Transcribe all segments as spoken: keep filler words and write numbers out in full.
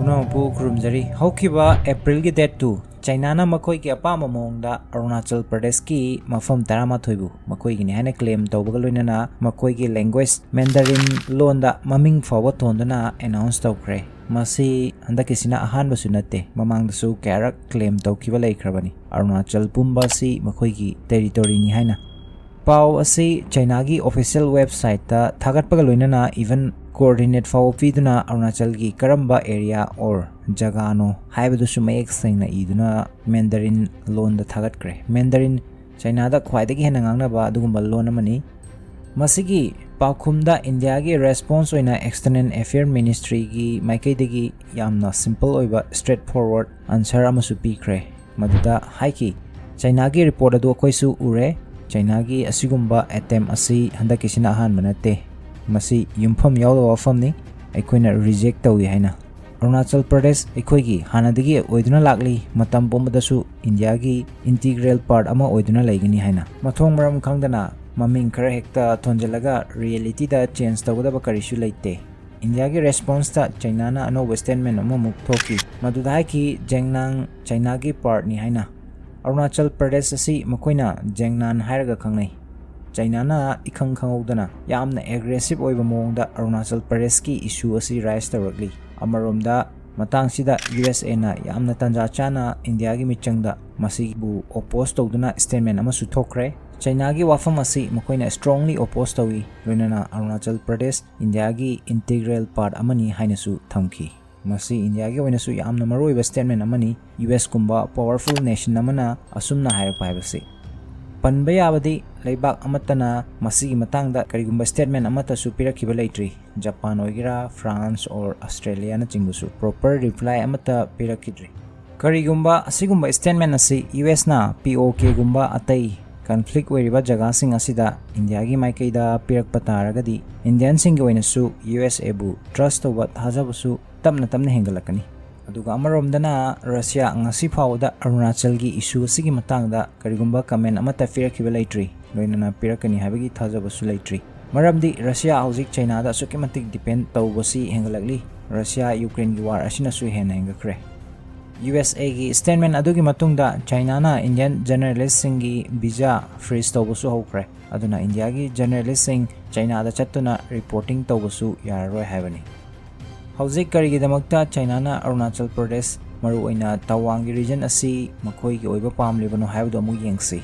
ꯄꯨꯝꯅꯃꯛꯄꯨ ꯈꯨꯔꯨꯝꯖꯔꯤ꯫ ꯍꯧꯈꯤꯕ ꯑꯦꯄ꯭ꯔꯤꯜꯒꯤ date two, ꯆꯥꯏꯅꯥꯅ ꯃꯈꯣꯏꯒꯤ ꯑꯄꯥꯝꯕ ꯃꯑꯣꯡꯗ ꯑꯔꯨꯅꯥꯆꯜ ꯄ꯭ꯔꯗꯦꯁꯀꯤ ꯃꯐꯝ ꯇꯔꯥꯃꯥꯊꯣꯏꯕꯨ ꯃꯈꯣꯏꯒꯤꯅꯤ ꯍꯥꯏꯅ claim ꯇꯧꯕꯒ ꯂꯣꯏꯅꯅ ꯃꯈꯣꯏꯒꯤ language Mandarin ꯂꯣꯟꯗ ꯃꯃꯤꯡ ꯐꯥꯎꯕ ꯊꯣꯟꯗꯨꯅ announce ꯇꯧꯈ꯭ꯔꯦ꯫ ꯃꯁꯤ ꯍꯟꯗꯛꯀꯤꯁꯤꯅ ꯑꯍꯥꯟꯕꯁꯨ ꯅꯠꯇꯦ, ꯃꯃꯥꯡꯗꯁꯨ ꯀꯌꯥꯔꯛ claim ꯇꯧꯈꯤꯕ ꯂꯩꯈ꯭ꯔꯕꯅꯤ꯫ ꯑꯔꯨꯅꯥꯆꯜ ꯄꯨꯝꯕ ꯑꯁꯤ ꯃꯈꯣꯏꯒꯤ territoryꯅꯤ ꯍꯥꯏꯅ꯫ ꯄꯥꯎ ꯑꯁꯤ ꯆꯥꯏꯅꯥꯒꯤ official websiteꯇ ꯊꯥꯒꯠꯄꯒ ꯂꯣꯏꯅꯅ even coordinate ꯐꯥꯎꯕ ꯄꯤꯗꯨꯅ ꯑꯔꯨꯅꯥꯆꯜꯒꯤ ꯀꯔꯝꯕ area or ꯖꯒꯥꯅꯣ ꯍꯥꯏꯕꯗꯨꯁꯨ ꯃꯌꯦꯛ ꯁꯦꯡꯅ ꯏꯗꯨꯅ Mandarin ꯂꯣꯟꯗ ꯊꯥꯒꯠꯈ꯭ꯔꯦ꯫ Mandarin ꯆꯥꯏꯅꯥꯗ ꯈ꯭ꯋꯥꯏꯗꯒꯤ ꯍꯦꯟꯅ ꯉꯥꯡꯅꯕ ꯑꯗꯨꯒꯨꯝꯕ ꯂꯣꯟ ꯑꯃꯅꯤ꯫ ꯃꯁꯤꯒꯤ ꯄꯥꯎꯈꯨꯝꯗ ꯏꯟꯗꯤꯌꯥꯒꯤ response ꯑꯣꯏꯅ External Affair Ministryꯒꯤ ꯃꯥꯏꯀꯩꯗꯒꯤ ꯌꯥꯝꯅ simple ꯑꯣꯏꯕ straight forward answer ꯑꯃꯁꯨ ꯄꯤꯈ꯭ꯔꯦ꯫ ꯃꯗꯨꯗ ꯍꯥꯏꯈꯤ, "ꯆꯥꯏꯅꯥꯒꯤ report ꯑꯗꯨ ꯑꯩꯈꯣꯏꯁꯨ ꯎꯔꯦ꯫ ꯆꯥꯏꯅꯥꯒꯤ ꯑꯁꯤꯒꯨꯝꯕ attempt ꯑꯁꯤ ꯍꯟꯗꯛꯀꯤꯁꯤꯅ ꯑꯍꯥꯟꯕ ꯅꯠꯇꯦ꯫ ꯃꯁꯤ ꯌꯨꯝꯐꯝ ꯌꯥꯎꯗꯕ ꯋꯥꯐꯝꯅꯤ꯫ ꯑꯩꯈꯣꯏꯅ reject ꯇꯧꯏ" ꯍꯥꯏꯅ꯫ "ꯑꯔꯨꯅꯥꯆꯜ ꯄ꯭ꯔꯗꯦꯁ ꯑꯩꯈꯣꯏꯒꯤ ꯍꯥꯟꯅꯗꯒꯤ ꯑꯣꯏꯗꯨꯅ ꯂꯥꯛꯂꯤ, ꯃꯇꯝ ꯄꯨꯝꯕꯗꯁꯨ ꯏꯟꯗꯤꯌꯥꯒꯤ integral part ꯑꯃ ꯑꯣꯏꯗꯨꯅ ꯂꯩꯒꯅꯤ" ꯍꯥꯏꯅ꯫ ꯃꯊꯣꯡ ꯃꯔꯝ ꯈꯪꯗꯅ ꯃꯃꯤꯡ ꯈꯔ ꯍꯦꯛꯇ ꯊꯣꯟꯖꯤꯜꯂꯒ realityꯗ change ꯇꯧꯒꯗꯕ ꯀꯔꯤꯁꯨ ꯂꯩꯇꯦ꯫ ꯏꯟꯗꯤꯌꯥꯒꯤ responseꯇ ꯆꯥꯏꯅꯥꯅ ꯑꯅꯧꯕ statement ꯑꯃꯃꯨꯛ ꯊꯣꯛꯈꯤ꯫ ꯃꯗꯨꯗ ꯍꯥꯏꯈꯤ, "ꯖꯦꯡꯅꯥꯡ ꯆꯥꯏꯅꯥꯒꯤ partꯅꯤ" ꯍꯥꯏꯅ꯫ ꯑꯔꯨꯅꯥꯆꯜ ꯄ꯭ꯔꯗꯦꯁ ꯑꯁꯤ ꯃꯈꯣꯏꯅ ꯖꯦꯡꯅꯥꯟ ꯍꯥꯏꯔꯒ ꯈꯪꯅꯩ꯫ ꯆꯥꯏꯅꯥꯅ ꯏꯈꯪ ꯈꯪꯍꯧꯗꯅ ꯌꯥꯝꯅ aggressive ꯑꯣꯏꯕ ꯃꯑꯣꯡꯗ ꯑꯔꯨꯅꯥꯆꯜ ꯄ꯭ꯔꯗꯦꯁꯀꯤ issue ꯑꯁꯤ raise ꯇꯧꯔꯛꯂꯤ꯫ ꯑꯃꯔꯣꯝꯗ, ꯃꯇꯥꯡꯁꯤꯗ USAꯅ ꯌꯥꯝꯅ ꯇꯥꯟꯖꯥ ꯆꯥꯅ ꯏꯟꯗꯤꯌꯥꯒꯤ ꯃꯤꯆꯪꯗ ꯃꯁꯤꯕꯨ oppose ꯇꯧꯗꯨꯅ statement ꯑꯃꯁꯨ ꯊꯣꯛꯈ꯭ꯔꯦ꯫ ꯆꯥꯏꯅꯥꯒꯤ ꯋꯥꯐꯝ ꯑꯁꯤ ꯃꯈꯣꯏꯅ strongly oppose ꯇꯧꯏ, ꯂꯣꯏꯅꯅ ꯑꯔꯨꯅꯥꯆꯜ ꯄ꯭ꯔꯗꯦꯁ ꯏꯟꯗꯤꯌꯥꯒꯤ integral part ꯑꯃꯅꯤ ꯍꯥꯏꯅꯁꯨ ꯊꯝꯈꯤ꯫ ꯃꯁꯤ ꯏꯟꯗꯤꯌꯥꯒꯤ ꯑꯣꯏꯅꯁꯨ ꯌꯥꯝꯅ ꯃꯔꯨꯑꯣꯏꯕ statement ꯑꯃꯅꯤ꯫ USꯀꯨꯝꯕ powerful nation ꯑꯃꯅ ꯑꯁꯨꯝꯅ ꯍꯥꯏꯔꯛꯄ ꯍꯥꯏꯕꯁꯤ꯫ ꯄꯟꯕ ꯌꯥꯕꯗꯤ, ꯂꯩꯕꯥꯛ ꯑꯃꯠꯇꯅ ꯃꯁꯤꯒꯤ ꯃꯇꯥꯡꯗ ꯀꯔꯤꯒꯨꯝꯕ statement ꯑꯃꯠꯇꯁꯨ ꯄꯤꯔꯛꯈꯤꯕ ꯂꯩꯇ꯭ꯔꯤ꯫ ꯖꯄꯥꯟ ꯑꯣꯏꯒꯦꯔꯥ, France or Australiaꯅꯆꯤꯡꯕꯁꯨ proper reply ꯑꯃꯠꯇ ꯄꯤꯔꯛꯈꯤꯗ꯭ꯔꯤ꯫ ꯀꯔꯤꯒꯨꯝꯕ ꯑꯁꯤꯒꯨꯝꯕ statement ꯑꯁꯤ USꯅ POKꯒꯨꯝꯕ ꯑꯇꯩ conflict ꯑꯣꯏꯔꯤꯕ ꯖꯒꯥꯁꯤꯡ ꯑꯁꯤꯗ ꯏꯟꯗꯤꯌꯥꯒꯤ ꯃꯥꯏꯀꯩꯗ ꯄꯤꯔꯛꯄ ꯇꯥꯔꯒꯗꯤ, Indianꯁꯤꯡꯒꯤ ꯑꯣꯏꯅꯁꯨ USAꯕꯨ trust ꯇꯧꯕ, ꯊꯥꯖꯕꯁꯨ ꯇꯞꯅ ꯇꯞꯅ ꯍꯦꯟꯒꯠꯂꯛꯀꯅꯤ꯫ ꯑꯗꯨꯒ ꯑꯃꯔꯣꯝꯗꯅ, ꯔꯁꯤꯌꯥ ꯉꯁꯤ ꯐꯥꯎꯕꯗ ꯑꯔꯨꯅꯥꯆꯜꯒꯤ issue ꯑꯁꯤꯒꯤ ꯃꯇꯥꯡꯗ ꯀꯔꯤꯒꯨꯝꯕ comment ꯑꯃꯠꯇ ꯄꯤꯔꯛꯈꯤꯕ ꯂꯩꯇ꯭ꯔꯤ, ꯂꯣꯏꯅꯅ ꯄꯤꯔꯛꯀꯅꯤ ꯍꯥꯏꯕꯒꯤ ꯊꯥꯖꯕꯁꯨ ꯂꯩꯇ꯭ꯔꯤ꯫ ꯃꯔꯝꯗꯤ ꯔꯁꯤꯌꯥ ꯍꯧꯖꯤꯛ ꯆꯥꯏꯅꯥꯗ ꯑꯁꯨꯛꯀꯤ ꯃꯇꯤꯛ ꯗꯤꯄꯦꯟ ꯇꯧꯕꯁꯤ ꯍꯦꯟꯒꯠꯂꯛꯂꯤ꯫ ꯔꯁꯤꯌꯥ ꯌꯨꯀ꯭ꯔꯦꯟꯒꯤ ꯋꯥꯔ ꯑꯁꯤꯅꯁꯨ ꯍꯦꯟꯅ ꯍꯦꯟꯒꯠꯈ꯭ꯔꯦ꯫ ꯌꯨ ꯑꯦꯁ ꯑꯦꯒꯤ ꯁ꯭ꯇꯦꯠꯃꯦꯟ ꯑꯗꯨꯒꯤ ꯃꯇꯨꯡꯗ ꯆꯥꯏꯅꯥꯅ ꯏꯟꯗꯤꯌꯟ ꯖꯔꯅꯦꯂꯤꯁꯁꯤꯡꯒꯤ ꯚꯤꯖꯥ ꯐ꯭ꯔꯤꯖ ꯇꯧꯕꯁꯨ ꯍꯧꯈ꯭ꯔꯦ꯫ ꯑꯗꯨꯅ ꯏꯟꯗꯤꯌꯥꯒꯤ ꯖꯔꯅꯦꯂꯤꯁꯁꯤꯡ ꯆꯥꯏꯅꯥꯗ ꯆꯠꯇꯨꯅ ꯔꯤꯄꯣꯔꯇꯤꯡ ꯇꯧꯕꯁꯨ ꯌꯥꯔꯔꯣꯏ ꯍꯥꯏꯕꯅꯤ꯫ ꯍꯧꯖꯤꯛ ꯀꯔꯤꯒꯤꯗꯃꯛꯇ ꯆꯥꯏꯅꯥꯅ ꯑꯔꯨꯅꯥꯆꯜ ꯄ꯭ꯔꯗꯦꯁ, ꯃꯔꯨꯑꯣꯏꯅ ꯇꯋꯥꯡꯒꯤ ꯔꯤꯖꯟ ꯑꯁꯤ ꯃꯈꯣꯏꯒꯤ ꯑꯣꯏꯕ ꯄꯥꯝꯂꯤꯕꯅꯣ ꯍꯥꯏꯕꯗꯨ ꯑꯃꯨꯛ ꯌꯦꯡꯁꯤ꯫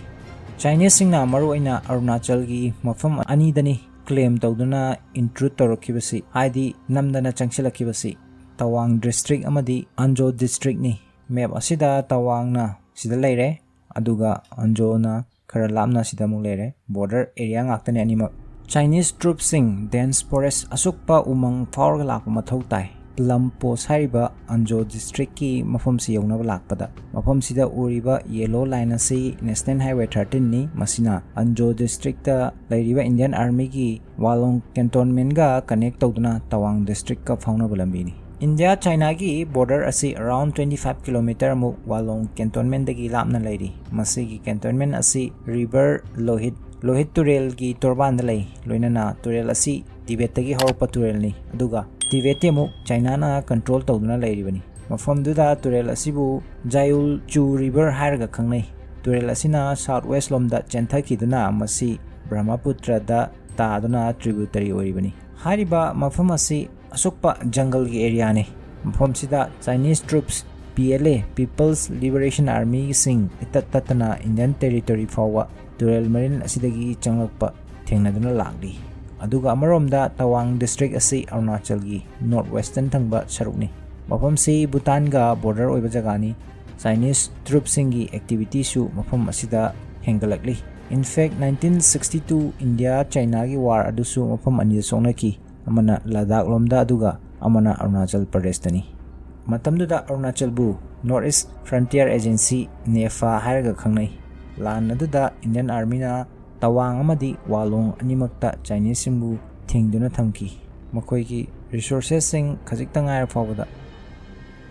ꯆꯥꯏꯅꯤꯁꯁꯤꯡꯅ ꯃꯔꯨꯑꯣꯏꯅ ꯑꯔꯨꯅꯥꯆꯜꯒꯤ ꯃꯐꯝ ꯑꯅꯤꯗꯅꯤ ꯀ꯭ꯂꯦꯝ ꯇꯧꯗꯨꯅ ꯏꯟꯇ꯭ꯔꯨꯠ ꯇꯧꯔꯛꯈꯤꯕꯁꯤ, ꯍꯥꯏꯗꯤ ꯅꯝꯗꯅ ꯆꯪꯁꯤꯜꯂꯛꯈꯤꯕꯁꯤ, ꯇꯋꯥꯡ ꯗꯤꯁꯇ꯭ꯔꯤꯛ ꯑꯃꯗꯤ ꯑꯟꯖꯣ ꯗꯤꯁꯇ꯭ꯔꯤꯛꯅꯤ꯫ ꯃꯦꯞ ꯑꯁꯤꯗ ꯇꯋꯥꯡꯅ ꯁꯤꯗ ꯂꯩꯔꯦ, ꯑꯗꯨꯒ ꯑꯟꯖꯣꯅ ꯈꯔ ꯂꯥꯞꯅ ꯁꯤꯗ ꯑꯃꯨꯛ ꯂꯩꯔꯦ꯫ ꯕꯣꯔꯗꯔ ꯑꯦꯔꯤꯌꯥ ꯉꯥꯛꯇꯅꯦ ꯑꯅꯤꯃꯛ꯫ ꯆꯥꯏꯅꯤꯁ ꯇ꯭ꯔꯨꯞꯁꯤꯡ ꯗꯦꯟꯁ ꯐꯣꯔꯦꯁ ꯑꯁꯨꯛꯄ ꯎꯃꯪ ꯐꯥꯎꯔꯒ ꯂꯥꯛꯄ ꯃꯊꯧ ꯇꯥꯏ꯫ ꯄ꯭ꯂꯝ ꯄꯣꯁ ꯍꯥꯏꯔꯤꯕ ꯑꯟꯖꯣ ꯗꯤꯁꯇ꯭ꯔꯤꯛꯀꯤ ꯃꯐꯝꯁꯤ ꯌꯧꯅꯕ ꯂꯥꯛꯄꯗ, ꯃꯐꯝꯁꯤꯗ ꯎꯔꯤꯕ ꯌꯦꯂꯣ ꯂꯥꯏꯟ ꯑꯁꯤ ꯅꯦꯁꯅꯦꯜ ꯍꯥꯏꯋꯦ ꯊꯥꯔꯇꯤꯟꯅꯤ꯫ ꯃꯁꯤꯅ ꯑꯟꯖꯣ ꯗꯤꯁꯇ꯭ꯔꯤꯛꯇ ꯂꯩꯔꯤꯕ ꯏꯟꯗꯤꯌꯟ ꯑꯥꯔꯃꯤꯒꯤ ꯋꯥꯂꯣꯡ ꯀꯦꯟꯇꯣꯟꯃꯦꯟꯒ ꯀꯅꯦꯛ ꯇꯧꯗꯨꯅ ꯇꯋꯥꯡ ꯗꯤꯁꯇ꯭ꯔꯤꯛꯀ ꯐꯥꯎꯅꯕ ꯂꯝꯕꯤꯅꯤ꯫ ꯏꯟꯗꯤꯌꯥ ꯆꯥꯏꯅꯥꯒꯤ ꯕꯣꯔꯗꯔ ꯑꯁꯤ ꯑꯔꯥꯎꯟ ꯇ꯭ꯋꯦꯟꯇꯤ ꯐꯥꯏꯚ ꯀꯤꯂꯣꯃꯤꯇꯔ ꯃꯨꯛ ꯋꯥꯂꯣꯡ ꯀꯦꯟꯇꯣꯟꯃꯦꯟꯗꯒꯤ ꯂꯥꯞꯅ ꯂꯩꯔꯤ꯫ ꯃꯁꯤꯒꯤ ꯀꯦꯟꯇꯣꯟꯃꯦꯟ ꯑꯁꯤ ꯔꯤꯚꯔ ꯂꯣꯍꯤꯠ, ꯂꯣꯍꯤꯠ ꯇꯨꯔꯦꯜꯒꯤ ꯇꯣꯔꯕꯥꯟꯗ ꯂꯩ, ꯂꯣꯏꯅꯅ ꯇꯨꯔꯦꯜ ꯑꯁꯤ ꯇꯤꯕꯦꯠꯇꯒꯤ ꯍꯧꯔꯛꯄ ꯇꯨꯔꯦꯜꯅꯤ, ꯑꯗꯨꯒ ꯇꯤꯕꯦꯠꯇꯤ ꯑꯃꯨꯛ ꯆꯥꯏꯅꯥꯅ ꯀꯟꯇ꯭ꯔꯣꯜ ꯇꯧꯗꯨꯅ ꯂꯩꯔꯤꯕꯅꯤ꯫ ꯃꯐꯝꯗꯨꯗ ꯇꯨꯔꯦꯜ ꯑꯁꯤꯕꯨ ꯖꯥꯏꯎꯜ ꯆꯨ ꯔꯤꯚꯔ ꯍꯥꯏꯔꯒ ꯈꯪꯅꯩ꯫ ꯇꯨꯔꯦꯜ ꯑꯁꯤꯅ ꯁꯥꯎꯠ ꯋꯦꯁ ꯂꯣꯝꯗ ꯆꯦꯟꯊꯈꯤꯗꯨꯅ ꯃꯁꯤ ꯕ꯭ꯔꯍꯃꯄꯨꯇ꯭ꯔꯗ ꯇꯥꯗꯨꯅ ꯇ꯭ꯔꯤꯕꯨꯇꯔꯤ ꯑꯣꯏꯔꯤꯕꯅꯤ꯫ ꯍꯥꯏꯔꯤꯕ ꯃꯐꯝ ꯑꯁꯤ ꯑꯁꯨꯛꯄ ꯖꯪꯒꯜꯒꯤ ꯑꯦꯔꯤꯌꯥꯅꯤ꯫ ꯃꯐꯝꯁꯤꯗ Chinese troops, P L A, people's liberation ꯑꯥꯔꯃꯤꯁꯤꯡ ꯏꯇꯠ ꯇꯠꯇꯅ ꯏꯟꯗꯤꯌꯟ ꯇꯦꯔꯤꯇꯣꯔꯤ ꯐꯥꯎꯕ ꯇꯨꯔꯦꯜ ꯃꯔꯤꯜ ꯑꯁꯤꯗꯒꯤ ꯆꯪꯂꯛꯄ ꯊꯦꯡꯅꯗꯨꯅ ꯂꯥꯛꯂꯤ꯫ ꯑꯗꯨꯒ ꯑꯃꯔꯣꯝꯗ ꯇꯋꯥꯡ ꯗꯤꯁꯇ꯭ꯔꯤꯛ ꯑꯁꯤ ꯑꯔꯨꯅꯥꯆꯜꯒꯤ ꯅꯣꯔꯠ ꯋꯦꯁꯇꯔꯟ ꯊꯪꯕ ꯁꯔꯨꯛꯅꯤ꯫ ꯃꯐꯝꯁꯤ ꯚꯨꯇꯥꯟꯒ ꯕꯣꯔꯗꯔ ꯑꯣꯏꯕ ꯖꯒꯥꯅꯤ꯫ ꯆꯥꯏꯅꯤꯁ ꯇ꯭ꯔꯨꯞꯁꯤꯡꯒꯤ ꯑꯦꯛꯇꯤꯚꯤꯇꯤꯁꯨ ꯃꯐꯝ ꯑꯁꯤꯗ ꯍꯦꯟꯒꯠꯂꯛꯂꯤ꯫ In fact, nineteen sixty two India ꯆꯥꯏꯅꯥꯒꯤ ꯋꯥꯔ ꯑꯗꯨꯁꯨ ꯃꯐꯝ ꯑꯅꯤꯗ ꯁꯣꯛꯅꯈꯤ, ꯑꯃꯅ ꯂꯗꯥꯈ ꯂꯣꯝꯗ, ꯑꯗꯨꯒ ꯑꯃꯅ ꯑꯔꯨꯅꯥꯆꯜ ꯄ꯭ꯔꯗꯦꯁꯇꯅꯤ꯫ ꯃꯇꯝꯗꯨꯗ ꯑꯔꯨꯅꯥꯆꯜꯕꯨ North East Frontier Agency, ꯅꯦꯐꯥ ꯍꯥꯏꯔꯒ ꯈꯪꯅꯩ꯫ ꯂꯥꯟ ꯑꯗꯨꯗ ꯏꯟꯗꯤꯌꯟ ꯑꯥꯔꯃꯤꯅ ꯇꯋꯥꯡ ꯑꯃꯗꯤ ꯋꯥꯂꯣꯡ ꯑꯅꯤꯃꯛꯇ ꯆꯥꯏꯅꯤꯁꯁꯤꯡꯕꯨ ꯊꯤꯡꯗꯨꯅ ꯊꯝꯈꯤ, ꯃꯈꯣꯏꯒꯤ ꯔꯤꯁꯣꯔꯁꯦꯁꯁꯤꯡ ꯈꯖꯤꯛꯇ ꯉꯥꯏꯔ ꯐꯥꯎꯕꯗ꯫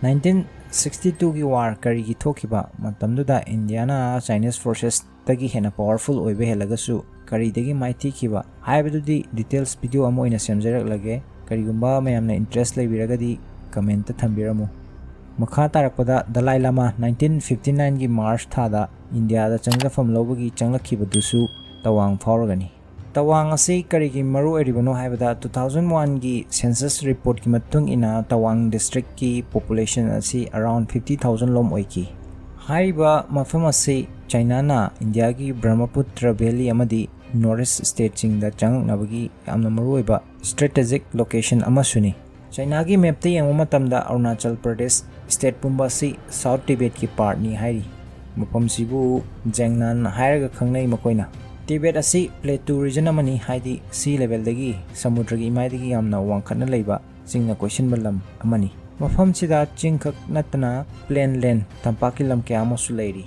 ꯅꯥꯏꯟꯇꯤꯟ ꯁꯤꯛꯁꯇꯤ ꯇꯨꯒꯤ ꯋꯥꯔ ꯀꯔꯤꯒꯤ ꯊꯣꯛꯈꯤꯕ? ꯃꯇꯝꯗꯨꯗ ꯏꯟꯗꯤꯌꯥꯅ ꯆꯥꯏꯅꯤꯁ ꯐꯣꯔꯁꯦꯁꯇꯒꯤ ꯍꯦꯟꯅ ꯄꯥꯋꯔꯐꯨꯜ ꯑꯣꯏꯕ ꯍꯦꯜꯂꯒꯁꯨ, ꯀꯔꯤꯗꯒꯤ ꯃꯥꯏꯊꯤꯈꯤꯕ ꯍꯥꯏꯕꯗꯨꯗꯤ details video ꯑꯃ ꯑꯣꯏꯅ ꯁꯦꯝꯖꯔꯛꯂꯒꯦ꯫ ꯀꯔꯤꯒꯨꯝꯕ ꯃꯌꯥꯝꯅ interest ꯂꯩꯕꯤꯔꯒꯗꯤ comment ꯊꯝꯕꯤꯔꯝꯃꯨ꯫ ꯃꯈꯥ ꯇꯥꯔꯛꯄꯗ ꯗꯂꯥꯏ ꯂꯥꯃꯥ nineteen fifty nineꯒꯤ March ꯊꯥꯗ ꯏꯟꯗꯤꯌꯥꯗ ꯆꯪꯖꯐꯝ ꯂꯧꯕꯒꯤ ꯆꯪꯂꯛꯈꯤꯕꯗꯨꯁꯨ ꯇꯋꯥꯡ ꯐꯥꯎꯔꯒꯅꯤ꯫ ꯇꯋꯥꯡ ꯑꯁꯤ ꯀꯔꯤꯒꯤ ꯃꯔꯨ ꯑꯣꯏꯔꯤꯕꯅꯣ ꯍꯥꯏꯕꯗ, two thousand oneꯒꯤ census reportꯀꯤ ꯃꯇꯨꯡ ꯏꯟꯅ ꯇꯋꯥꯡ districtꯀꯤ population ꯑꯁꯤ around fifty thousand ꯂꯣꯝ ꯑꯣꯏꯈꯤ꯫ ꯍꯥꯏꯔꯤꯕ ꯃꯐꯝ ꯑꯁꯤ ꯆꯥꯏꯅꯥꯅ ꯏꯟꯗꯤꯌꯥꯒꯤ ꯕ꯭ꯔꯍꯃꯄꯨꯇ꯭ꯔ valley ꯑꯃꯗꯤ north east stateꯁꯤꯡꯗ ꯆꯪꯂꯛꯅꯕꯒꯤ ꯌꯥꯝꯅ ꯃꯔꯨꯑꯣꯏꯕ strategic location ꯑꯃꯁꯨꯅꯤ꯫ ꯆꯥꯏꯅꯥꯒꯤ mapꯇ ꯌꯦꯡꯕ ꯃꯇꯝꯗ ꯑꯔꯨꯅꯥꯆꯜ ꯄ꯭ꯔꯗꯦꯁ state ꯄꯨꯝꯕ ꯑꯁꯤ South Tibetꯀꯤ partꯅꯤ ꯍꯥꯏꯔꯤ꯫ ꯃꯐꯝꯁꯤꯕꯨ ꯖꯦꯡꯅꯥꯟ ꯍꯥꯏꯔꯒ ꯈꯪꯅꯩ ꯃꯈꯣꯏꯅ꯫ ꯇꯤꯕꯦꯠ ꯑꯁꯤ plateau region ꯑꯃꯅꯤ, ꯍꯥꯏꯗꯤ sea levelꯗꯒꯤ, ꯁꯃꯨꯗ꯭ꯔꯒꯤ ꯏꯃꯥꯏꯗꯒꯤ ꯌꯥꯝꯅ ꯋꯥꯡꯈꯠꯅ ꯂꯩꯕ ꯆꯤꯡꯅ ꯀꯣꯏꯁꯤꯟꯕ ꯂꯝ ꯑꯃꯅꯤ꯫ ꯃꯐꯝꯁꯤꯗ ꯆꯤꯡꯈꯛ ꯅꯠꯇꯅ plain land, ꯇꯝꯄꯥꯛꯀꯤ ꯂꯝ ꯀꯌꯥ ꯑꯃꯁꯨ ꯂꯩꯔꯤ꯫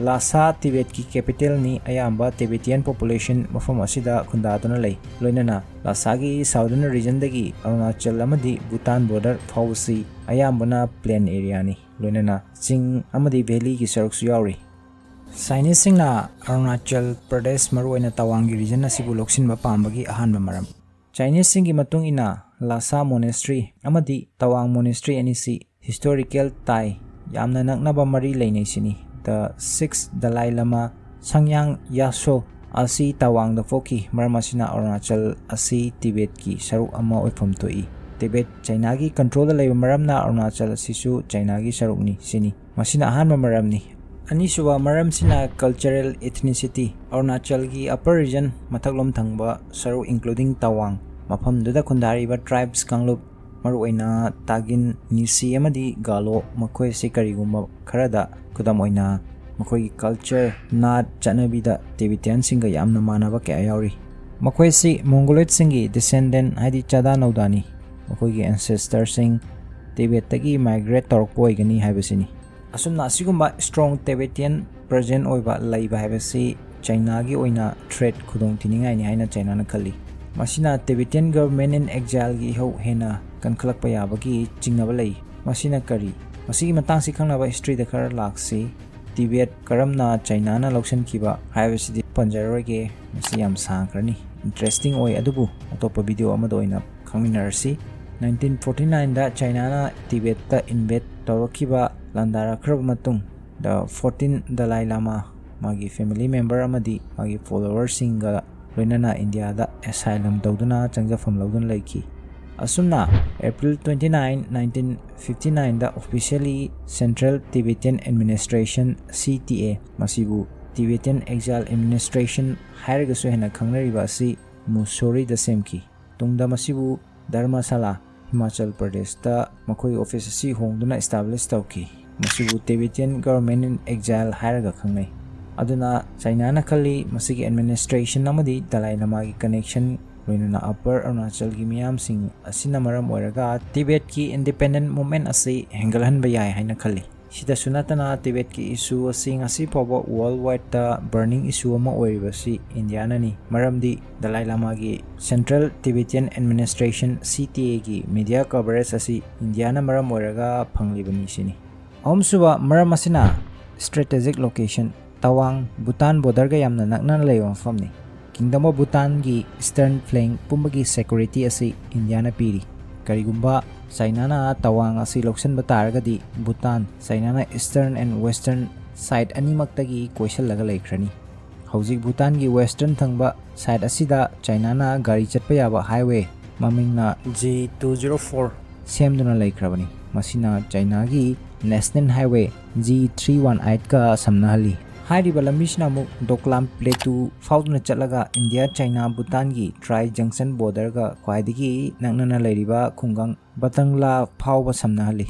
ꯂꯥꯁꯥ ꯇꯤꯕꯦꯠꯀꯤ capitalꯅꯤ, ꯑꯌꯥꯝꯕ Tibetan population ꯃꯐꯝ ꯑꯁꯤꯗ ꯈꯨꯟꯗꯥꯗꯨꯅ ꯂꯩ꯫ ꯂꯣꯏꯅꯅ ꯂꯥꯁꯥꯒꯤ southern regionꯗꯒꯤ ꯑꯔꯨꯅꯥꯆꯜ ꯑꯃꯗꯤ ꯚꯨꯇꯥꯟ border ꯐꯥꯎꯕꯁꯤ ꯑꯌꯥꯝꯕꯅ plain areaꯅꯤ, ꯂꯣꯏꯅꯅ ꯆꯤꯡ ꯑꯃꯗꯤ valleyꯒꯤ ꯁꯔꯨꯛꯁꯨ ꯌꯥꯎꯔꯤ꯫ Chineseꯁꯤꯡꯅ ꯑꯔꯨꯅꯥꯆꯜ ꯄ꯭ꯔꯗꯦꯁ, ꯃꯔꯨꯑꯣꯏꯅ ꯇꯋꯥꯡꯒꯤ region ꯑꯁꯤꯕꯨ ꯂꯧꯁꯤꯟꯕ ꯄꯥꯝꯕꯒꯤ ꯑꯍꯥꯟꯕ ꯃꯔꯝ꯫ Chineseꯁꯤꯡꯒꯤ ꯃꯇꯨꯡ ꯏꯟꯅ, ꯂꯥꯁꯥ Monastery ꯑꯃꯗꯤ ꯇꯋꯥꯡ Monastery ꯑꯅꯤꯁꯤ historical tie, ꯌꯥꯝꯅ ꯅꯛꯅꯕ ꯃꯔꯤ ꯂꯩꯅꯩ ꯁꯤꯅꯤ꯫ The Sixth Dalai Lama, ꯁꯪꯌꯥꯡ ꯌꯥꯁꯣ ꯑꯁꯤ ꯇꯋꯥꯡꯗ ꯄꯣꯛꯈꯤ, ꯃꯔꯝ ꯑꯁꯤꯅ ꯑꯔꯨꯅꯥꯆꯜ ꯑꯁꯤ ꯇꯤꯕꯦꯠꯀꯤ ꯁꯔꯨꯛ ꯑꯃ ꯑꯣꯏꯐꯝ ꯊꯣꯛꯏ꯫ ꯇꯤꯕꯦꯠ ꯆꯥꯏꯅꯥꯒꯤ controlꯗ ꯂꯩꯕ ꯃꯔꯝꯅ ꯑꯔꯨꯅꯥꯆꯜ ꯑꯁꯤꯁꯨ ꯆꯥꯏꯅꯥꯒꯤ ꯁꯔꯨꯛꯅꯤ ꯁꯤꯅꯤ꯫ ꯃꯁꯤꯅ ꯑꯍꯥꯟꯕ ꯃꯔꯝꯅꯤ꯫ ꯑꯅꯤꯁꯨꯕ ꯃꯔꯝꯁꯤꯅ cultural ethnicity꯫ ꯑꯔꯨꯅꯥꯆꯜꯒꯤ upper region, ꯃꯊꯛꯂꯣꯝ ꯊꯪꯕ ꯁꯔꯨꯛ, including ꯇꯋꯥꯡ, ꯃꯐꯝꯗꯨꯗ ꯈꯨꯟꯗꯥꯔꯤꯕ tribes ꯀꯥꯡꯂꯨꯞ, ꯃꯔꯨꯑꯣꯏꯅ ꯇꯥꯒꯤꯟ, ꯅꯤꯁꯤ ꯑꯃꯗꯤ ꯒꯥꯂꯣ, ꯃꯈꯣꯏ ꯑꯁꯤ ꯀꯔꯤꯒꯨꯝꯕ ꯈꯔꯗ, ꯈꯨꯗꯝ ꯑꯣꯏꯅ, ꯃꯈꯣꯏꯒꯤ culture, ꯅꯥꯠ, ꯆꯠꯅꯕꯤꯗ Tibetanꯁꯤꯡꯒ ꯌꯥꯝꯅ ꯃꯥꯟꯅꯕ ꯀꯌꯥ ꯌꯥꯎꯔꯤ꯫ ꯃꯈꯣꯏ ꯑꯁꯤ Mongoloidꯁꯤꯡꯒꯤ descendant, ꯍꯥꯏꯗꯤ ꯆꯥꯗꯥ ꯅꯧꯗꯥꯅꯤ꯫ ꯃꯈꯣꯏꯒꯤ ancestorꯁꯤꯡ ꯇꯤꯕꯦꯠꯇꯒꯤ migrate ꯇꯧꯔꯛꯄ ꯑꯣꯏꯒꯅꯤ ꯍꯥꯏꯕꯁꯤꯅꯤ꯫ ꯑꯁꯨꯝꯅ ꯑꯁꯤꯒꯨꯝꯕ strong Tibetan present ꯑꯣꯏꯕ ꯂꯩꯕ ꯍꯥꯏꯕꯁꯤ ꯆꯥꯏꯅꯥꯒꯤ ꯑꯣꯏꯅ threat, ꯈꯨꯗꯣꯡꯊꯤꯅꯤꯡꯉꯥꯏꯅꯤ ꯍꯥꯏꯅ ꯆꯥꯏꯅꯥꯅ ꯈꯜꯂꯤ꯫ ꯃꯁꯤꯅ Tibetan government in exileꯒꯤ ꯏꯍꯧ ꯍꯦꯟꯅ ꯀꯟꯈꯠꯂꯛꯄ ꯌꯥꯕꯒꯤ ꯆꯤꯡꯅꯕ ꯂꯩ꯫ ꯃꯁꯤꯅ ꯀꯔꯤ? ꯃꯁꯤꯒꯤ ꯃꯇꯥꯡꯁꯤ ꯈꯪꯅꯕ historyꯗ ꯈꯔ ꯂꯥꯛꯁꯤ꯫ ꯇꯤꯕꯦꯠ ꯀꯔꯝꯅ ꯆꯥꯏꯅꯥꯅ ꯂꯧꯁꯤꯟꯈꯤꯕ ꯍꯥꯏꯕꯁꯤꯗꯤ ꯄꯟꯖꯔꯔꯣꯏꯒꯦ, ꯃꯁꯤ ꯌꯥꯝ ꯁꯥꯡꯈ꯭ꯔꯅꯤ, ꯏꯟꯇꯔꯦꯁꯇꯤꯡ ꯑꯣꯏ꯫ ꯑꯗꯨꯕꯨ ꯑꯇꯣꯞꯄ ꯚꯤꯗꯤꯑꯣ ꯑꯃꯗ ꯑꯣꯏꯅ ꯈꯪꯃꯤꯟꯅꯔꯁꯤ꯫ ꯅꯥꯏꯟꯇꯤꯟ ꯐꯣꯔꯇꯤ ꯅꯥꯏꯟꯗ ꯆꯥꯏꯅꯥꯅ ꯇꯤꯕꯦꯠꯇ ꯏꯟꯚꯦꯠ ꯇꯧꯔꯛꯈꯤꯕ ꯂꯥꯟꯗꯥꯔꯛꯈ꯭ꯔꯕ ꯃꯇꯨꯡ, ꯗ ꯐꯣꯔꯇꯤꯟ ꯗꯂꯥꯏ ꯂꯥꯃꯥ, ꯃꯥꯒꯤ ꯐꯦꯃꯤꯂꯤ ꯃꯦꯝꯕꯔ ꯑꯃꯗꯤ ꯃꯥꯒꯤ ꯐꯣꯂꯣꯋꯔꯁꯤꯡꯒ ꯂꯣꯏꯅꯅ ꯏꯟꯗꯤꯌꯥꯗ ꯑꯦꯁꯥꯏꯂꯝ ꯇꯧꯗꯨꯅ ꯆꯪꯖꯐꯝ ꯂꯧꯗꯨꯅ ꯂꯩꯈꯤ꯫ ꯑꯁꯨꯝꯅ April twenty nine, nineteen fifty ꯅꯥꯏꯟꯗ officially central Tibetan administration, C T A, ꯃꯁꯤꯕꯨ ꯇꯤꯕꯦꯇꯤꯌꯟ ꯑꯦꯛꯖꯥꯏꯜ ꯑꯦꯗꯃꯤꯅꯤꯁꯇ꯭ꯔꯦꯁꯟ ꯍꯥꯏꯔꯒꯁꯨ ꯍꯦꯟꯅ ꯈꯪꯅꯔꯤꯕ ꯑꯁꯤ ꯃꯨꯁꯣꯔꯤꯗ ꯁꯦꯝꯈꯤ꯫ ꯇꯨꯡꯗ ꯃꯁꯤꯕꯨ ꯙꯔꯃꯁꯥꯂꯥ, ꯍꯤꯃꯥꯆꯜ ꯄ꯭ꯔꯗꯦꯁꯇ ꯃꯈꯣꯏꯒꯤ ꯑꯣꯐꯤꯁ ꯑꯁꯤ ꯍꯣꯡꯗꯨꯅ ꯏꯁꯇꯥꯕ꯭ꯂꯤꯁ ꯇꯧꯈꯤ꯫ ꯃꯁꯤꯕꯨ Tibetan Government in Exile ꯍꯥꯏꯔꯒ ꯈꯪꯅꯩ꯫ ꯑꯗꯨꯅ ꯆꯥꯏꯅꯥꯅ ꯈꯜꯂꯤ, ꯃꯁꯤꯒꯤ ꯑꯦꯗꯃꯤꯅꯤꯁꯇ꯭ꯔꯦꯁꯟ ꯑꯃꯗꯤ ꯗꯂꯥꯏ ꯂꯥꯃꯥꯒꯤ ꯀꯅꯦꯛꯁꯟ, ꯂꯣꯏꯅꯅ ꯑꯞꯄꯔ ꯑꯔꯨꯅꯥꯆꯜꯒꯤ ꯃꯤꯌꯥꯝꯁꯤꯡ ꯑꯁꯤꯅ ꯃꯔꯝ ꯑꯣꯏꯔꯒ ꯇꯤꯕꯦꯠꯀꯤ ꯏꯟꯗꯤꯄꯦꯟꯗꯦꯟ ꯃꯨꯚꯃꯦꯟ ꯑꯁꯤ ꯍꯦꯟꯒꯠꯍꯟꯕ ꯌꯥꯏ ꯍꯥꯏꯅ ꯈꯜꯂꯤ꯫ ꯁꯤꯗꯁꯨ ꯅꯠꯇꯅ, ꯇꯤꯕꯦꯠꯀꯤ ꯏꯁꯨ ꯑꯁꯤ ꯉꯁꯤ ꯐꯥꯎꯕ ꯋꯥꯔꯜ ꯋꯥꯏꯗꯇ ꯕꯔꯅꯤꯡ ꯏꯁꯨ ꯑꯃ ꯑꯣꯏꯔꯤꯕꯁꯤ ꯏꯟꯗꯤꯌꯥꯅꯅꯤ꯫ ꯃꯔꯝꯗꯤ ꯗꯂꯥꯏ ꯂꯥꯃꯥꯒꯤ central Tibetan administration, C T ꯑꯦꯒꯤ ꯃꯤꯗꯤꯌꯥ ꯀꯚꯔꯦꯖ ꯑꯁꯤ ꯏꯟꯗꯤꯌꯥꯅ ꯃꯔꯝ ꯑꯣꯏꯔꯒ ꯐꯪꯂꯤꯕꯅꯤ ꯁꯤꯅꯤ꯫ ꯑꯍꯨꯝꯁꯨꯕ ꯃꯔꯝ ꯑꯁꯤꯅ ꯏꯁꯇ꯭ꯔꯦꯇꯦꯖꯤꯛ ꯂꯣꯀꯦꯁꯟ꯫ ꯇꯋꯥꯡ, ꯚꯨꯇꯥꯟ ꯕꯣꯔꯗꯔꯒ ꯌꯥꯝꯅ ꯅꯛꯅꯅ ꯂꯩꯕ ꯃꯐꯝꯅꯤ꯫ ꯀꯤꯡꯗꯝ ꯑꯣꯐ ꯚꯨꯇꯥꯟꯒꯤ ꯏꯁꯇꯔꯟ ꯐ꯭ꯂꯦꯡ ꯄꯨꯝꯕꯒꯤ ꯁꯦꯀ꯭ꯌꯨꯔꯤꯇꯤ ꯑꯁꯤ ꯏꯟꯗꯤꯌꯥꯅ ꯄꯤꯔꯤ꯫ ꯀꯔꯤꯒꯨꯝꯕ ꯆꯥꯏꯅꯥꯅ ꯇꯋꯥꯡ ꯑꯁꯤ ꯂꯧꯁꯤꯟꯕ ꯇꯥꯔꯒꯗꯤ, ꯚꯨꯇꯥꯟ, ꯆꯥꯏꯅꯥꯅ ꯏꯁꯇꯔꯟ ꯑꯦꯟ ꯋꯦꯁꯇꯔꯟ ꯁꯥꯏꯠ ꯑꯅꯤꯃꯛꯇꯒꯤ ꯀꯣꯏꯁꯤꯜꯂꯒ ꯂꯩꯈ꯭ꯔꯅꯤ꯫ ꯍꯧꯖꯤꯛ ꯚꯨꯇꯥꯟꯒꯤ ꯋꯦꯁꯇꯔꯟ ꯊꯪꯕ ꯁꯥꯏꯠ ꯑꯁꯤꯗ ꯆꯥꯏꯅꯥꯅ ꯒꯥꯔꯤ ꯆꯠꯄ ꯌꯥꯕ ꯍꯥꯏꯋꯦ, ꯃꯃꯤꯡꯅ ꯖꯤ ꯇꯨ ꯖꯤꯔꯣ ꯐꯣꯔ, ꯁꯦꯝꯗꯨꯅ ꯂꯩꯈ꯭ꯔꯕꯅꯤ꯫ ꯃꯁꯤꯅ ꯆꯥꯏꯅꯥꯒꯤ national highway G three one ꯑꯩꯠꯀ ꯁꯝꯅꯍꯜꯂꯤ꯫ ꯍꯥꯏꯔꯤꯕ ꯂꯝꯕꯤꯁꯤꯅ ꯑꯃꯨꯛ ꯗꯣꯀ꯭ꯂꯥꯝ ꯄ꯭ꯂꯦꯇꯨ ꯐꯥꯎꯗꯨꯅ ꯆꯠꯂꯒ ꯏꯟꯗꯤꯌꯥ ꯆꯥꯏꯅꯥ ꯚꯨꯇꯥꯟꯒꯤ ꯇ꯭ꯔꯥꯏ ꯖꯪꯁꯟ ꯕꯣꯔꯗꯔꯒ ꯈ꯭ꯋꯥꯏꯗꯒꯤ ꯅꯛꯅꯅ ꯂꯩꯔꯤꯕ ꯈꯨꯡꯒꯪ ꯕꯇꯪꯂꯥ ꯐꯥꯎꯕ ꯁꯝꯅꯍꯜꯂꯤ꯫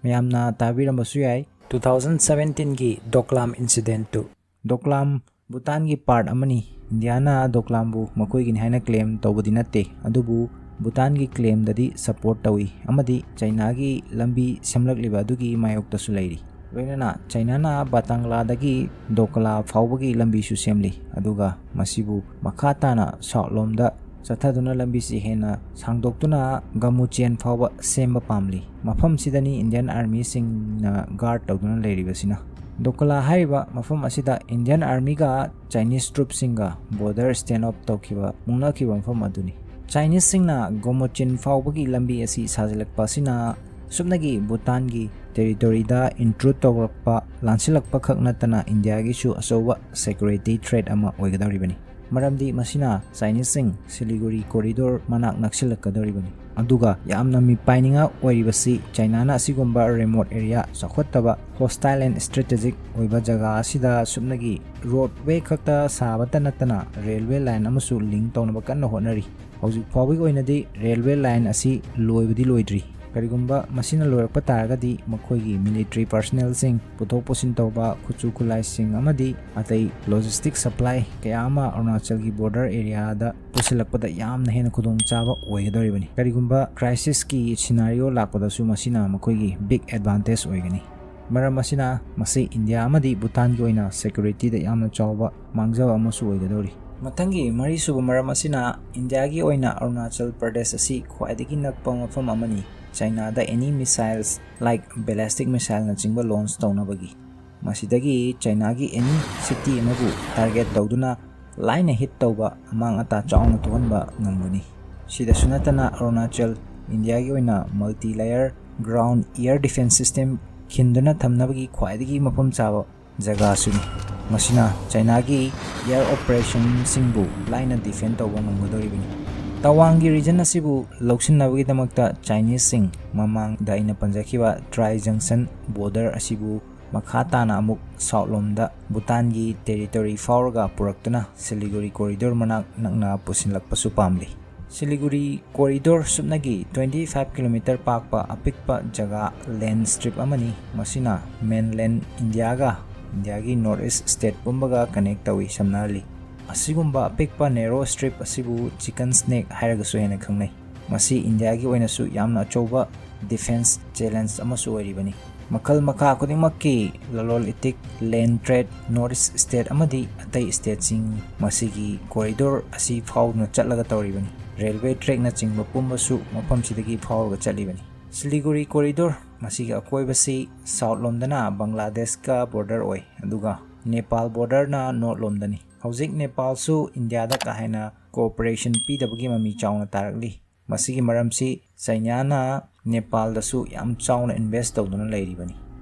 ꯃꯌꯥꯝꯅ ꯇꯥꯕꯤꯔꯝꯕꯁꯨ ꯌꯥꯏ, ꯇꯨ ꯊꯥꯎꯖꯟ ꯁꯚꯦꯟꯇꯤꯟꯒꯤ ꯗꯣꯀ꯭ꯂꯥꯝ ꯏꯟꯁꯤꯗꯦꯟꯠꯇꯨ꯫ ꯗꯣꯀ꯭ꯂꯥꯝ ꯚꯨꯇꯥꯟꯒꯤ ꯄꯥꯔꯠ ꯑꯃꯅꯤ꯫ ꯏꯟꯗꯤꯌꯥꯅ ꯗꯣꯀ꯭ꯂꯥꯝꯕꯨ ꯃꯈꯣꯏꯒꯤꯅꯤ ꯍꯥꯏꯅ ꯀ꯭ꯂꯦꯝ ꯇꯧꯕꯗꯤ ꯅꯠꯇꯦ, ꯑꯗꯨꯕꯨ ꯚꯨꯇꯥꯟꯒꯤ ꯀ꯭ꯂꯦꯝꯗꯗꯤ ꯁꯄꯣꯔꯠ ꯇꯧꯏ ꯑꯃꯗꯤ ꯆꯥꯏꯅꯥꯒꯤ ꯂꯝꯕꯤ ꯁꯦꯝꯂꯛꯂꯤꯕ ꯑꯗꯨꯒꯤ ꯃꯥꯌꯣꯛꯇꯁꯨ ꯂꯩꯔꯤ꯫ ꯂꯣꯏꯅꯅ ꯆꯥꯏꯅꯥꯅ ꯕꯇꯪꯂꯥꯗꯒꯤ ꯗꯣꯀ꯭ꯂꯥ ꯐꯥꯎꯕꯒꯤ ꯂꯝꯕꯤꯁꯨ ꯁꯦꯝꯂꯤ, ꯑꯗꯨꯒ ꯃꯁꯤꯕꯨ ꯃꯈꯥ ꯇꯥꯅ ꯁꯥꯎꯠ ꯂꯣꯝꯗ ꯆꯠꯊꯗꯨꯅ ꯂꯝꯕꯤꯁꯤ ꯍꯦꯟꯅ ꯁꯥꯡꯗꯣꯛꯇꯨꯅ ꯒꯃꯨꯆꯦꯟ ꯐꯥꯎꯕ ꯁꯦꯝꯕ ꯄꯥꯝꯂꯤ꯫ ꯃꯐꯝꯁꯤꯗꯅꯤ ꯏꯟꯗꯤꯌꯟ ꯑꯥꯔꯃꯤꯁꯤꯡꯅ ꯒꯥꯔꯗ ꯇꯧꯗꯨꯅ ꯂꯩꯔꯤꯕꯁꯤꯅ꯫ ꯗꯣꯀꯂꯥ ꯍꯥꯏꯔꯤꯕ ꯃꯐꯝ ꯑꯁꯤꯗ Indian Armyꯒ Chinese troopꯁꯤꯡꯒ border stand off ꯇꯧꯈꯤꯕ, ꯃꯨꯛꯅꯈꯤꯕ ꯃꯐꯝ ꯑꯗꯨꯅꯤ꯫ Chineseꯁꯤꯡꯅ ꯒꯣꯃꯣꯆꯤꯟ ꯐꯥꯎꯕꯒꯤ ꯂꯝꯕꯤ ꯑꯁꯤ ꯁꯥꯖꯤꯜꯂꯛꯄ ꯑꯁꯤꯅ ꯁꯨꯞꯅꯒꯤ ꯚꯨꯇꯥꯟꯒꯤ territoryꯗ intrude ꯇꯧꯔꯛꯄ, ꯂꯥꯟꯁꯤꯜꯂꯛꯄ ꯈꯛ ꯅꯠꯇꯅ ꯏꯟꯗꯤꯌꯥꯒꯤꯁꯨ ꯑꯆꯧꯕ security threat ꯑꯃ ꯑꯣꯏꯒꯗꯧꯔꯤꯕꯅꯤ꯫ ꯃꯔꯝꯗꯤ ꯃꯁꯤꯅ Chineseꯁꯤꯡ ꯁꯤꯂꯤꯒꯨꯔꯤ corridor ꯃꯅꯥꯛ ꯅꯛꯁꯤꯜꯂꯛꯀꯗꯧꯔꯤꯕꯅꯤ꯫ ꯑꯗꯨꯒ ꯌꯥꯝꯅ ꯃꯤꯄꯥꯏꯅꯤꯡꯉꯥꯏ ꯑꯣꯏꯔꯤꯕꯁꯤ, Chinaꯅ ꯑꯁꯤꯒꯨꯝꯕ remote area, ꯆꯥꯎꯈꯠꯇꯕ, hostile and strategic ꯑꯣꯏꯕ ꯖꯒꯥ ꯑꯁꯤꯗ ꯁꯨꯞꯅꯒꯤ roadway ꯈꯛꯇ ꯁꯥꯕꯇ ꯅꯠꯇꯅ railway line ꯑꯃꯁꯨ link ꯇꯧꯅꯕ ꯀꯟꯅ ꯍꯣꯠꯅꯔꯤ꯫ ꯍꯧꯖꯤꯛ ꯐꯥꯎꯕꯒꯤ ꯑꯣꯏꯅꯗꯤ railway line ꯑꯁꯤ ꯂꯣꯏꯕꯗꯤ ꯂꯣꯏꯗ꯭ꯔꯤ꯫ ꯀꯔꯤꯒꯨꯝꯕ ꯃꯁꯤꯅ ꯂꯣꯏꯔꯛꯄ ꯇꯥꯔꯒꯗꯤ, ꯃꯈꯣꯏꯒꯤ military personnelꯁꯤꯡ, ꯄꯨꯊꯣꯛ ꯄꯨꯁꯤꯟ ꯇꯧꯕ ꯈꯨꯠꯁꯨ ꯈꯨꯠꯂꯥꯏꯁꯤꯡ ꯑꯃꯗꯤ ꯑꯇꯩ logistic supply ꯀꯌꯥ ꯑꯃ ꯑꯔꯨꯅꯥꯆꯜꯒꯤ border areaꯗ ꯄꯨꯁꯤꯜꯂꯛꯄꯗ ꯌꯥꯝꯅ ꯍꯦꯟꯅ ꯈꯨꯗꯣꯡꯆꯥꯕ ꯑꯣꯏꯒꯗꯧꯔꯤꯕꯅꯤ꯫ ꯀꯔꯤꯒꯨꯝꯕ crisisꯀꯤ scenario ꯂꯥꯛꯄꯗꯁꯨ ꯃꯁꯤꯅ ꯃꯈꯣꯏꯒꯤ big advantage ꯑꯣꯏꯒꯅꯤ꯫ ꯃꯔꯝ ꯑꯁꯤꯅ ꯃꯁꯤ ꯏꯟꯗꯤꯌꯥ ꯑꯃꯗꯤ ꯚꯨꯇꯥꯟꯒꯤ ꯑꯣꯏꯅ securityꯗ ꯌꯥꯝꯅ ꯆꯥꯎꯕ ꯃꯥꯡꯖꯕ ꯑꯃꯁꯨ ꯑꯣꯏꯒꯗꯧꯔꯤ꯫ ꯃꯊꯪꯒꯤ ꯃꯔꯤꯁꯨꯕ ꯃꯔꯝ ꯑꯁꯤꯅ ꯏꯟꯗꯤꯌꯥꯒꯤ ꯑꯣꯏꯅ ꯑꯔꯨꯅꯥꯆꯜ ꯄ꯭ꯔꯗꯦꯁ ꯑꯁꯤ ꯈ꯭ꯋꯥꯏꯗꯒꯤ ꯅꯛꯄ ꯃꯐꯝ ꯑꯃꯅꯤ, Chinaꯗ any missiles like ballistic missileꯅꯆꯤꯡꯕ launch ꯇꯧꯅꯕꯒꯤ꯫ ꯃꯁꯤꯗꯒꯤ Chinaꯒꯤ any city ꯑꯃꯕꯨ target ꯇꯧꯗꯨꯅ ꯂꯥꯏꯅ hit ꯇꯧꯕ, ꯑꯃꯥꯡ ꯑꯇꯥ ꯆꯥꯎꯅ ꯊꯣꯛꯍꯟꯕ ꯉꯝꯒꯅꯤ꯫ ꯁꯤꯗꯁꯨ ꯅꯠꯇꯅ ꯑꯔꯨꯅꯥꯆꯜ ꯏꯟꯗꯤꯌꯥꯒꯤ ꯑꯣꯏꯅ multi-layer ground air defence system ꯈꯤꯟꯗꯨꯅ ꯊꯝꯅꯕꯒꯤ ꯈ꯭ꯋꯥꯏꯗꯒꯤ ꯃꯐꯝ ꯆꯥꯕ ꯖꯒꯥꯁꯨꯅꯤ꯫ ꯃꯁꯤꯅ Chinaꯒꯤ air operationꯁꯤꯡꯕꯨ ꯂꯥꯏꯅ defend ꯇꯧꯕ ꯉꯝꯒꯗꯧꯔꯤꯕꯅꯤ꯫ ꯇꯋꯥꯡꯒꯤ region ꯑꯁꯤꯕꯨ ꯂꯧꯁꯤꯟꯅꯕꯒꯤꯗꯃꯛꯇ Chineseꯁꯤꯡ ꯃꯃꯥꯡꯗ ꯑꯩꯅ ꯄꯟꯖꯈꯤꯕ tri junction border ꯑꯁꯤꯕꯨ ꯃꯈꯥ ꯇꯥꯅ ꯑꯃꯨꯛ south ꯂꯣꯝꯗ ꯚꯨꯇꯥꯟꯒꯤ territory ꯐꯥꯎꯔꯒ ꯄꯨꯔꯛꯇꯨꯅ ꯁꯤꯂꯤꯒꯨꯔꯤ corridor ꯃꯅꯥꯛ ꯅꯛꯅ ꯄꯨꯁꯤꯜꯂꯛꯄꯁꯨ ꯄꯥꯝꯂꯤ꯫ ꯁꯤꯂꯤꯒꯨꯔꯤ corridor ꯁꯨꯞꯅꯒꯤ twenty five kilometer ꯄꯥꯛꯄ ꯑꯄꯤꯛꯄ ꯖꯒꯥ land strip ꯑꯃꯅꯤ꯫ ꯃꯁꯤꯅ mainland ꯏꯟꯗꯤꯌꯥꯒ ꯏꯟꯗꯤꯌꯥꯒꯤ north east state ꯄꯨꯝꯕꯒ connect ꯇꯧꯏ, ꯁꯝꯅꯍꯜꯂꯤ꯫ ꯑꯁꯤꯒꯨꯝꯕ ꯑꯄꯤꯛꯄ narrow strip ꯑꯁꯤꯕꯨ chicken neck ꯍꯥꯏꯔꯒꯁꯨ ꯍꯦꯟꯅ ꯈꯪꯅꯩ꯫ ꯃꯁꯤ ꯏꯟꯗꯤꯌꯥꯒꯤ ꯑꯣꯏꯅꯁꯨ ꯌꯥꯝꯅ ꯑꯆꯧꯕ defence challenge ꯑꯃꯁꯨ ꯑꯣꯏꯔꯤꯕꯅꯤ꯫ ꯃꯈꯜ ꯃꯈꯥ ꯈꯨꯗꯤꯡꯃꯛꯀꯤ ꯂꯂꯣꯟ ꯏꯇꯤꯛ, land trade, north east state ꯑꯃꯗꯤ ꯑꯇꯩ stateꯁꯤꯡ ꯃꯁꯤꯒꯤ corridor ꯑꯁꯤ ꯐꯥꯎꯗꯨꯅ ꯆꯠꯂꯒ ꯇꯧꯔꯤꯕꯅꯤ꯫ Railway trackꯅꯆꯤꯡꯕ ꯄꯨꯝꯕꯁꯨ ꯃꯐꯝꯁꯤꯗꯒꯤ ꯐꯥꯎꯔꯒ ꯆꯠꯂꯤꯕꯅꯤ꯫ ꯁꯤꯂꯤꯒꯨꯔꯤ ꯀꯣꯔꯤꯗꯣꯔ, ꯃꯁꯤꯒꯤ ꯑꯀꯣꯏꯕꯁꯤ ꯁꯥꯎꯠ ꯂꯣꯝꯗꯅ ꯕꯪꯒ꯭ꯂꯥꯗꯦꯁꯀ ꯕꯣꯔꯗꯔ ꯑꯣꯏ, ꯑꯗꯨꯒ ꯅꯦꯄꯥꯜ ꯕꯣꯔꯗꯔꯅ ꯅꯣꯔꯠ ꯂꯣꯝꯗꯅꯤ꯫ ꯍꯧꯖꯤꯛ ꯅꯦꯄꯥꯜꯁꯨ ꯏꯟꯗꯤꯌꯥꯗ ꯀꯥ ꯍꯦꯟꯅ ꯀꯣꯑꯣꯄꯔꯦꯁꯟ ꯄꯤꯗꯕꯒꯤ ꯃꯃꯤ ꯆꯥꯎꯅ ꯇꯥꯔꯛꯂꯤ꯫ ꯃꯁꯤꯒꯤ ꯃꯔꯝꯁꯤ ꯆꯩꯅꯥꯅ ꯅꯦꯄꯥꯜꯗꯁꯨ ꯌꯥꯝ ꯆꯥꯎꯅ ꯏꯟꯚꯦꯁ ꯇꯧꯗꯨꯅ ꯂꯩꯔꯤꯕꯅꯤ꯫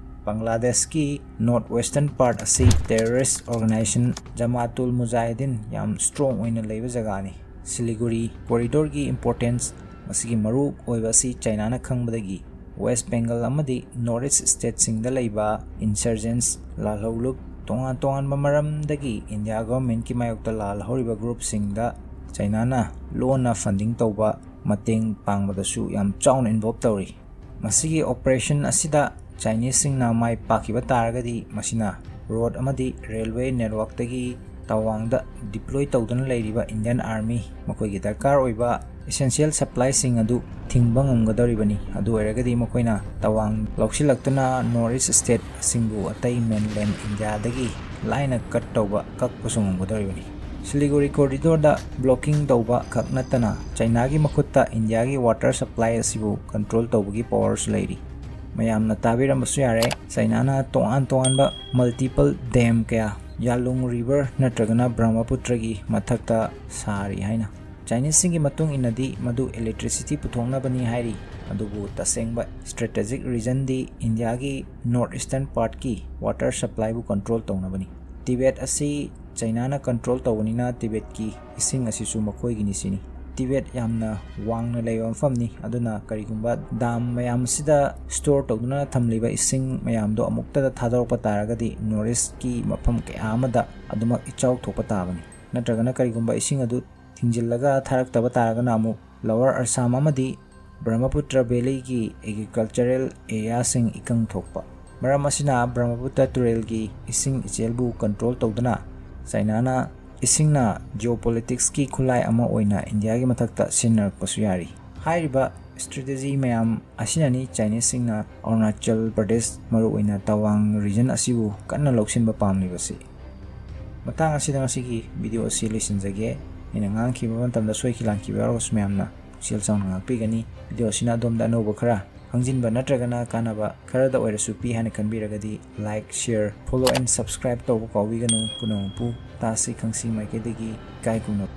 ꯕꯪꯒ꯭ꯂꯥꯗꯦꯁꯀꯤ ꯅꯣꯔꯠ ꯋꯦꯁꯇꯔꯟ ꯄꯥꯔꯠ ꯑꯁꯤ ꯇꯦꯔꯣꯔꯤꯁ ꯑꯣꯔꯒꯅꯥꯏꯖꯦꯁꯟ ꯖꯃꯥꯇꯨꯜ ꯃꯨꯖꯥꯍꯤꯗꯤꯟ ꯌꯥꯝ ꯁ꯭ꯇꯔꯣꯡ ꯑꯣꯏꯅ ꯂꯩꯕ ꯖꯒꯥꯅꯤ꯫ ꯁꯤꯂꯤꯒꯨꯔꯤ ꯀꯣꯔꯤꯗꯣꯔꯒꯤ ꯏꯝꯄꯣꯔꯇꯦꯟꯁ, ꯃꯁꯤꯒꯤ ꯃꯔꯨ ꯑꯣꯏꯕ ꯑꯁꯤ ꯆꯩꯅꯥꯅ ꯈꯪꯕꯗꯒꯤ ꯋꯦꯁ ꯕꯦꯡꯒꯜ ꯑꯃꯗꯤ ꯅꯣꯔꯠ ꯏꯁ ꯁ꯭ꯇꯦꯠꯁꯤꯡꯗ ꯂꯩꯕ ꯏꯟꯁꯔꯖꯦꯟꯁ, ꯂꯥꯜꯍꯧꯂꯨꯞ, ꯇꯣꯉꯥꯟ ꯇꯣꯉꯥꯟꯕ ꯃꯔꯝꯗꯒꯤ ꯏꯟꯗꯤꯌꯥ ꯒꯚꯔꯟꯃꯦꯟꯠꯀꯤ ꯃꯥꯌꯣꯛꯇ ꯂꯥꯜꯍꯧꯔꯤꯕ ꯒ꯭ꯔꯨꯞꯁꯤꯡꯗ ꯆꯩꯅꯥꯅ ꯂꯣꯟꯅ ꯐꯟꯗꯤꯡ ꯇꯧꯕ, ꯃꯇꯦꯡ ꯄꯥꯡꯕꯗꯁꯨ ꯌꯥꯝ ꯆꯥꯎꯅ ꯏꯟꯚꯣꯜꯕ ꯇꯧꯔꯤ꯫ ꯃꯁꯤꯒꯤ ꯑꯣꯄꯔꯦꯁꯟ ꯑꯁꯤꯗ ꯆꯥꯏꯅꯤꯁꯁꯤꯡꯅ ꯃꯥꯏ ꯄꯥꯛꯈꯤꯕ ꯇꯥꯔꯒꯗꯤ, ꯃꯁꯤꯅ ꯔꯣꯗ ꯑꯃꯗꯤ ꯔꯦꯜꯋꯦ ꯅꯦꯠꯋꯥꯔꯛꯇꯒꯤ ꯇꯋꯥꯡꯗ ꯗꯤꯄ꯭ꯂꯣꯏ ꯇꯧꯗꯨꯅ ꯂꯩꯔꯤꯕ ꯏꯟꯗꯤꯌꯟ ꯑꯥꯔꯃꯤ, ꯃꯈꯣꯏꯒꯤ ꯗꯔꯀꯥꯔ ꯑꯣꯏꯕ ꯏꯁꯦꯟꯁꯤꯌꯦꯜ ꯁꯄ꯭ꯂꯥꯏꯁꯤꯡ ꯑꯗꯨ ꯊꯤꯡꯕ ꯉꯝꯒꯗꯧꯔꯤꯕꯅꯤ꯫ ꯑꯗꯨ ꯑꯣꯏꯔꯒꯗꯤ ꯃꯈꯣꯏꯅ ꯇꯋꯥꯡ ꯂꯧꯁꯤꯜꯂꯛꯇꯨꯅ ꯅꯣꯔꯠ ꯏꯁ ꯁ꯭ꯇꯦꯠꯁꯤꯡꯕꯨ ꯑꯇꯩ ꯃꯦꯟꯂꯦꯟ ꯏꯟꯗꯤꯌꯥꯗꯒꯤ ꯂꯥꯏꯅ ꯀꯠ ꯇꯧꯕ, ꯀꯛꯄꯁꯨ ꯉꯝꯒꯗꯧꯔꯤꯕꯅꯤ꯫ ꯁꯤꯂꯤꯒꯨꯔꯤ ꯀꯣꯔꯤꯗꯣꯔꯗ ꯕ꯭ꯂꯣꯀꯤꯡ ꯇꯧꯕ ꯈꯛ ꯅꯠꯇꯅ ꯆꯩꯅꯥꯒꯤ ꯃꯈꯨꯠꯇ ꯏꯟꯗꯤꯌꯥꯒꯤ ꯋꯥꯇꯔ ꯁꯄ꯭ꯂꯥꯏ ꯑꯁꯤꯕꯨ ꯀꯟꯇ꯭ꯔꯣꯜ ꯇꯧꯕꯒꯤ ꯄꯋꯥꯔꯁꯨ ꯂꯩꯔꯤ꯫ ꯃꯌꯥꯝꯅ ꯇꯥꯕꯤꯔꯝꯕꯁꯨ ꯌꯥꯔꯦ, ꯆꯩꯅꯥꯅ ꯇꯣꯉꯥꯟ ꯇꯣꯉꯥꯟꯕ ꯃꯜꯇꯤꯄꯜ ꯗꯦꯝ ꯀꯌꯥ ꯌꯥꯂꯨꯡ ꯔꯤꯚꯔ ꯅꯠꯇ꯭ꯔꯒꯅ ꯕ꯭ꯔꯍꯃꯄꯨꯇ꯭ꯔꯒꯤ ꯃꯊꯛꯇ ꯁꯥꯔꯤ ꯍꯥꯏꯅ꯫ ꯆꯥꯏꯅꯤꯁꯁꯤꯡꯒꯤ ꯃꯇꯨꯡ ꯏꯟꯅꯗꯤ ꯃꯗꯨ ꯏꯂꯦꯛꯇ꯭ꯔꯤꯁꯤꯇꯤ ꯄꯨꯊꯣꯛꯅꯕꯅꯤ ꯍꯥꯏꯔꯤ, ꯑꯗꯨꯕꯨ ꯇꯁꯦꯡꯕ ꯁ꯭ꯇ꯭ꯔꯦꯇꯦꯖꯤꯛ ꯔꯤꯖꯟꯗꯤ ꯏꯟꯗꯤꯌꯥꯒꯤ ꯅꯣꯔꯠ ꯏꯁꯇꯔꯟ ꯄꯥꯔꯠꯀꯤ ꯋꯥꯇꯔ ꯁꯄ꯭ꯂꯥꯏꯕꯨ ꯀꯟꯇ꯭ꯔꯣꯜ ꯇꯧꯅꯕꯅꯤ꯫ ꯇꯤꯕꯦꯠ ꯑꯁꯤ ꯆꯩꯅꯥꯅ ꯀꯟꯇ꯭ꯔꯣꯜ ꯇꯧꯕꯅꯤꯅ ꯇꯤꯕꯦꯠꯀꯤ ꯏꯁꯤꯡ ꯑꯁꯤꯁꯨ ꯃꯈꯣꯏꯒꯤꯅꯤ ꯁꯤꯅꯤ꯫ ꯇꯤꯕꯦꯠ ꯌꯥꯝꯅ ꯋꯥꯡꯅ ꯂꯩꯕ ꯃꯐꯝꯅꯤ, ꯑꯗꯨꯅ ꯀꯔꯤꯒꯨꯝꯕ ꯗꯥꯝ ꯃꯌꯥꯝ ꯑꯁꯤꯗ ꯁ꯭ꯇꯣꯔ ꯇꯧꯗꯨꯅ ꯊꯝꯂꯤꯕ ꯏꯁꯤꯡ ꯃꯌꯥꯝꯗꯣ ꯑꯃꯨꯛꯇꯗ ꯊꯥꯗꯣꯔꯛꯄ ꯇꯥꯔꯒꯗꯤ ꯅꯣꯔꯠ ꯏꯁꯀꯤ ꯃꯐꯝ ꯀꯌꯥ ꯑꯃꯗ ꯑꯗꯨꯃꯛ ꯏꯆꯥꯎ ꯊꯣꯛꯄ ꯇꯥꯕꯅꯤ꯫ ꯅꯠꯇ꯭ꯔꯒꯅ ꯀꯔꯤꯒꯨꯝꯕ ꯏꯁꯤꯡ ꯑꯗꯨ ꯊꯤꯡꯖꯤꯜꯂꯒ ꯊꯥꯔꯛꯇꯕ ꯇꯥꯔꯒꯅ ꯑꯃꯨꯛ ꯂꯣꯋꯔ ꯑꯁꯥꯝ ꯑꯃꯗꯤ ꯕ꯭ꯔꯍꯃꯄꯨꯇ꯭ꯔ ꯚꯦꯂꯤꯒꯤ ꯑꯦꯒ꯭ꯔꯤꯀꯜꯆꯔꯦꯜ ꯑꯦꯔꯤꯌꯥꯁꯤꯡ ꯏꯀꯪ ꯊꯣꯛꯄ꯫ ꯃꯔꯝ ꯑꯁꯤꯅ ꯕ꯭ꯔꯍꯃꯄꯨꯇ꯭ꯔ ꯇꯨꯔꯦꯜꯒꯤ ꯏꯁꯤꯡ ꯏꯆꯦꯜꯕꯨ ꯀꯟꯇ꯭ꯔꯣꯜ ꯇꯧꯗꯨꯅ ꯆꯩꯅꯥꯅ ꯏꯁꯤꯡꯅ ꯖꯤꯑꯣꯄꯣꯂꯤꯇꯤꯛꯁꯀꯤ ꯈꯨꯠꯂꯥꯏ ꯑꯃ ꯑꯣꯏꯅ ꯏꯟꯗꯤꯌꯥꯒꯤ ꯃꯊꯛꯇ ꯁꯤꯖꯤꯟꯅꯔꯛꯄꯁꯨ ꯌꯥꯔꯤ꯫ ꯍꯥꯏꯔꯤꯕ ꯁ꯭ꯇ꯭ꯔꯦꯇꯦꯖꯤ ꯃꯌꯥꯝ ꯑꯁꯤꯅꯅꯤ ꯆꯥꯏꯅꯤꯁꯁꯤꯡꯅ ꯑꯔꯨꯅꯥꯆꯜ ꯄ꯭ꯔꯗꯦꯁ, ꯃꯔꯨꯑꯣꯏꯅ ꯇꯋꯥꯡ ꯔꯤꯖꯟ ꯑꯁꯤꯕꯨ ꯀꯟꯅ ꯂꯧꯁꯤꯟꯕ ꯄꯥꯝꯂꯤꯕꯁꯤ꯫ ꯃꯇꯥꯡ ꯑꯁꯤꯗ ꯉꯁꯤꯒꯤ ꯚꯤꯗꯤꯑꯣ ꯑꯁꯤ ꯂꯣꯏꯁꯤꯟꯖꯒꯦ꯫ ꯑꯩꯅ ꯉꯥꯡꯈꯤꯕ ꯃꯇꯝꯗ ꯁꯣꯏꯈꯤ ꯂꯥꯟꯈꯤꯕ ꯌꯥꯎꯔꯒꯁꯨ ꯃꯌꯥꯝꯅ ꯄꯨꯛꯆꯦꯜ ꯆꯥꯎꯅ ꯉꯥꯛꯄꯤꯒꯅꯤ꯫ ꯚꯤꯗꯤꯑꯣ ꯑꯁꯤꯅ ꯑꯗꯣꯝꯗ ꯑꯅꯧꯕ ꯈꯔ ꯈꯪꯖꯤꯟꯕ ꯅꯠꯇ꯭ꯔꯒꯅ ꯀꯥꯟꯅꯕ ꯈꯔꯗ ꯑꯣꯏꯔꯁꯨ ꯄꯤ ꯍꯥꯏꯅ ꯈꯟꯕꯤꯔꯒꯗꯤ like, share, follow and subscribe ꯇꯧꯕ ꯀꯥꯎꯕꯤꯒꯅꯨ꯫ ꯄꯨꯝꯅꯃꯛꯄꯨ ꯇꯥꯁꯤ ꯈꯪꯁꯤ ꯃꯥꯏꯀꯩꯗꯒꯤ ꯏꯀꯥꯏ ꯈꯨꯝꯅꯕ